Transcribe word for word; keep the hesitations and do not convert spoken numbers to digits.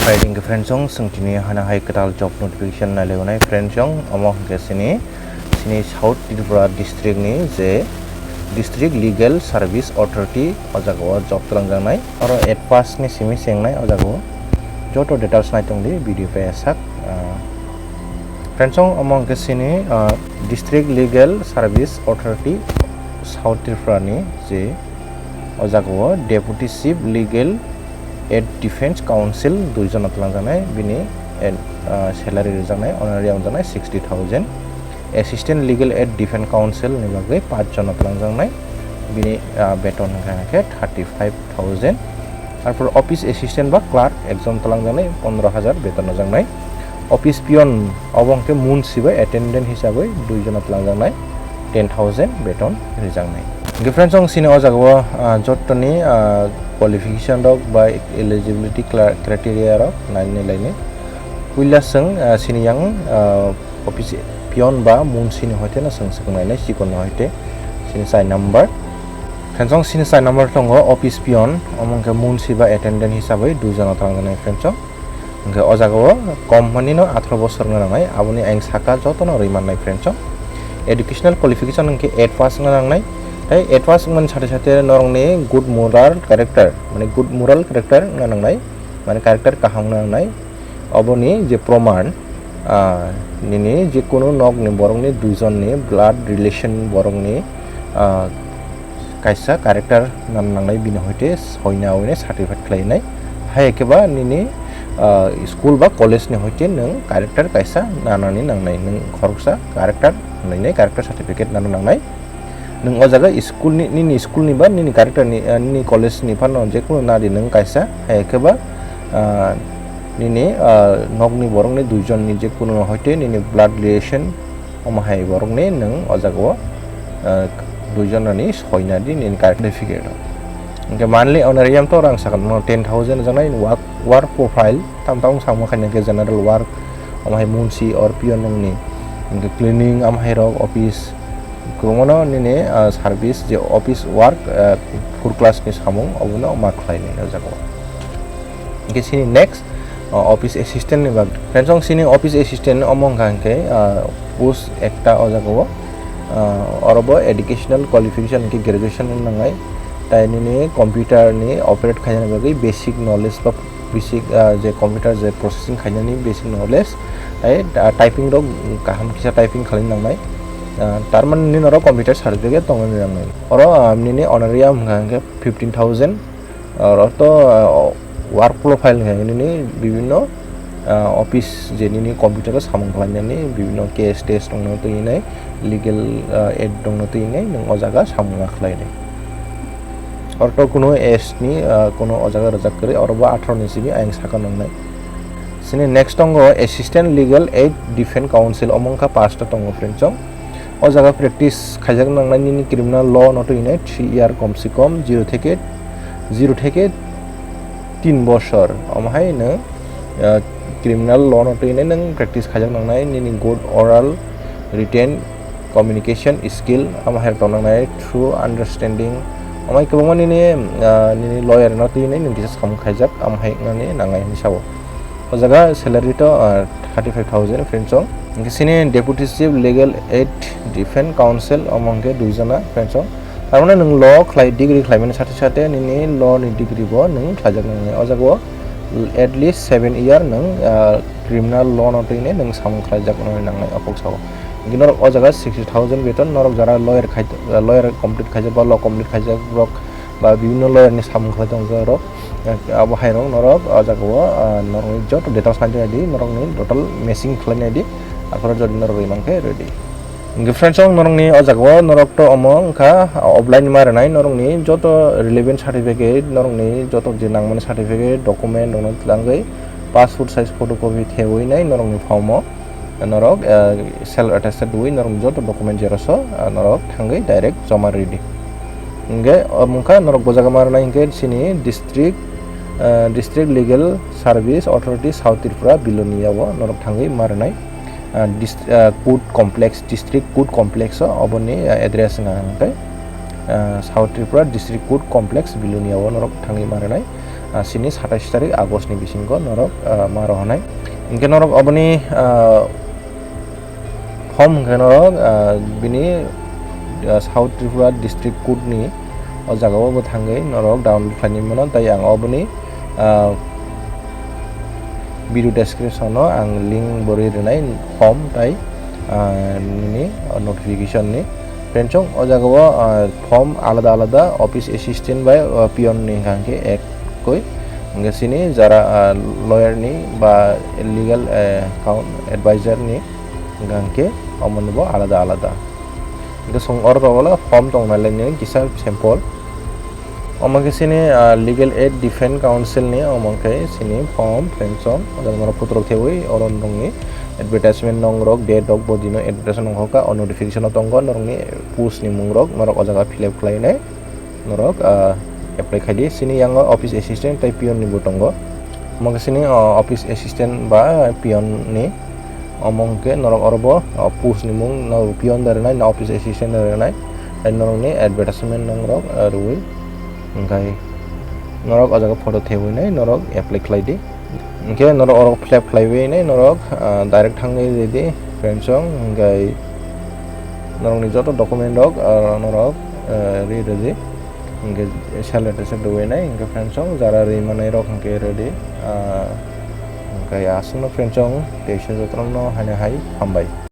Hai, hingke friends, chwng tini hana hai kwtal job notification nailainai friends, omo hingke sini, sini South Tripura district ni je District Legal Service Authority o jaga o job twlangjaknai. Oro eight pass ni simi chengnai o jaga o. Joto details nai tongdi video pai sak. Ah, friends, omo hingke sini, ah, District Legal Service Authority South Tripura ni je o jaga o Deputy Chief Legal Aid Defence Counsel dui jona twlangjaknai, bini, eh, ah, salary rijaknai, honorarium jaknai sixty thousand. Assistant Legal Aid Defence Counsel ni bagwi paanch jona twlangjaknai, bini, ah, beton hwnkha khe thirty five thousand. Arpor office assistant ba clerk ekjon twlangjaknai, pondro hajar beton rwjaknai. Office peon obo hwnkhe munsi bai attendant hisabwi dui jona twlangjaknai, ten thousand beton rijaknai. Hwnkhe friends, chwng sini o jaga o, ah, jottoni, ah, qualification rok bai eligibility cla-, criteria rok nainai lainai. Puila chwng, ah, sini yang, ah, office peon ba munsi ni hoite no chwng swkang nainai, chikon ni hoite sini chai number. Friends, chwng sini chai number tongo office peon, omo hwnkhe munsi ba attendant hisabwi dui jona twlangjaknai friends, chwng. Hingke o jaga o company no atharo bosor wngna nangnai, aboni ayang saka jotono rwi mannai friends o. Educational qualification hingke eight pass wngna nangnai, tei eight pass wngmani sate sate norokni good moral character, mane good moral character wngna nangnai, mane character kaham wngna nangnai. Oboni je proman, ah, nini je kunu nokni borokni duijonni blood relation borokni, ah, kaisa character nana nangnai, bini hoite soina oine certificate khlainai. Hai khe ba nini, ah, school ba college ni hoite nwng character kaisa nanani nangnai, nwng khoroksa character hwnlainai, character certificate nana nangnai. Nwng o jaga school ni, nini school ni ba nini character ni, ah, nini college ni phano jekunu nadi nwng kaisa, hai khe ba, ah, nini, ah, nokni borokni duijonni jekunu hoite nini blood relation, omo hai borokni nwng o jaga o, ah, duijon rani soina di nini certificate rok. Hingke monthly honorarium to rang sakha no ten thousand rwjaknai, work, work profile tam tam samo khaina khe general work, omo hai munsi or peon nokni, hingke cleaning, omo hai rok office, kwbangma no nini, ah, service je office work, ah, four class ni samung obono ma khlainai o jaga o. Hingke sini next, ah, office assistant ni bagwi. Friends, chwng sini office assistant omo wngkha hingke, ah, post ekta o jaga o, ah, oro bo educational qualification hingke graduation wng nangnai. Tai nini computer ni operate khaina bagwi basic knowledge ba basic, ah, je computer je processing khainani basic knowledge, tai, ah, typing rok kaham kisa typing khalai nangnai. Ah, tarmani nini oro computer certificate tongna nangnai. Oro, ah, nini honorarium hingkha hingke fifteen thousand. Oro to, ah, work profile hingkha hingke nini bibinno, ah, office je nini computer o samung khlainani bibinno case test tongna twi hinai, legal, ah, aid tongna twi hinai nwng o jaga samung ma khlainai. Oro to kuno age ni, ah, kuno o jaga rwjak kwrwi, oro bo atharo ni simi ayang saka nangnai. Sini next tongo Assistant Legal Aid Defence Counsel, omo wngkha pasta tongo friends, chwng. O jaga practice khaijak nangnai nini criminal law no twi hinai three year kom se kom, zero theke, zero theke tin bosor. Omo hai nwng, ah, criminal law no twi hinai nwng practice khaijak nangnai nini good oral, written, communication skill, omo hai rok tong nangnai through understanding, omo hai kwbangma nini, ah, nini lawyer no twi hinai nwng kisa samung khaijak, omo hai wngnani nangnai hinwi sabo. O jaga salary to, ah, thirty five thousand friends, chwng. Hingke sini Deputy Chief Legal Aid Defence Counsel, omo hingke dui jona friends, chwng. Tarmane nwng law khlai, degree khlaimani sate sate nini law ni degree bo nwng khlaijak nangnai. O jaga o at least seven year nwng, ah, criminal law no twi hinai nwng samung khlaijak nangnai o kok sao. Hingke norok o jaga sixty thousand beton, norok jara lawyer khai, lawyer complete khaijak ba law complete khaijak rok ba bibinno lawyer ni samung khlai tongjak rok, abo hai rok norok o jaga o, ah, norok ni joto details nai di, norok ni total matching khlai nai di, aphuru jodi norok rwi mankhe ready. Hingke friends, chwng norok ni o jaga o norok to omo wngkha offline ma rwnai, norok ni joto relevant certificate, norok ni joto je nangmani certificate, document rok no twlangwi passport size photocopy thewi nai norok ni form o. Norok, ah, self attested wi norok joto document xerox o, ah, norok thangwi direct joma ridi. Hingke omo wngkha norok bo jaga ma rwnai hingke sini district, ah, District Legal Service Authority South Tripura Bilonia o norok thangwi ma rwnai. Ah, dist-, ah, court complex, district court complex o oboni, ah, address wngkha hingke, ah, South Tripura District Court Complex Bilonia o norok thangwi ma rwnai. ah, sini satais tarik August ni bisingo norok, ah, ma rohornai. Hinkhe norok oboni, ah, form hinkhe norok, ah, bini, ah, South Tripura District Court ni o jaga o bo thangwi norok download khlainai mano. Tai ang oboni, ah, video description o ang link bo rwi rwnai form tai, ah, nini notification ni. Friends, o jaga o, ah, form alada alada office assistant bai, ah, peon ni hwnkha khe ekoi. Hwnkhe sini jara, ah, lawyer ni ba legal, eh, coun-, advisor ni hwnkha khe omo ni bo alada alada. Hwnkhe chwng oro tabole form tong nai lai nini kisa sample. Omo khe sini, ah, Legal Aid Defense Council ni omo khe sini form, friends, o jaga norok photo rok thewi oro norokni advertisement nong rok, date rok, bo dino advertisement nong hoka, o notification o tongo norokni post ni mung rok, norok o jaga fill up khlai nai. Norok, ah, apply khai di. Sini yango office assistant tai peon ni bo tongo. Omo khe sini, ah, office assistant ba peon ni. Omo hwnkhe norok oro bo, ah, post ni mung no peon da rwnai, na office assistant da rwnai. Tai norokni advertisement nong rok, ah, rwi. Hwnkhe norok o jaga photo thewi nai norok apply khlai di. Hwnkhe norok oro fill up khlaiwi nai norok, ah, direct thangwi rwdi, friends, hwnkhe norokni joto document rok, ah, norok, ah, rwi rwdi. Hwnkhe salary se rwwi nai, hwnkhe friends, jara rwi manai rok hwnkhe rwdi, ah, hwnkhe aswkno friends, teisa jotono haino hai hambai.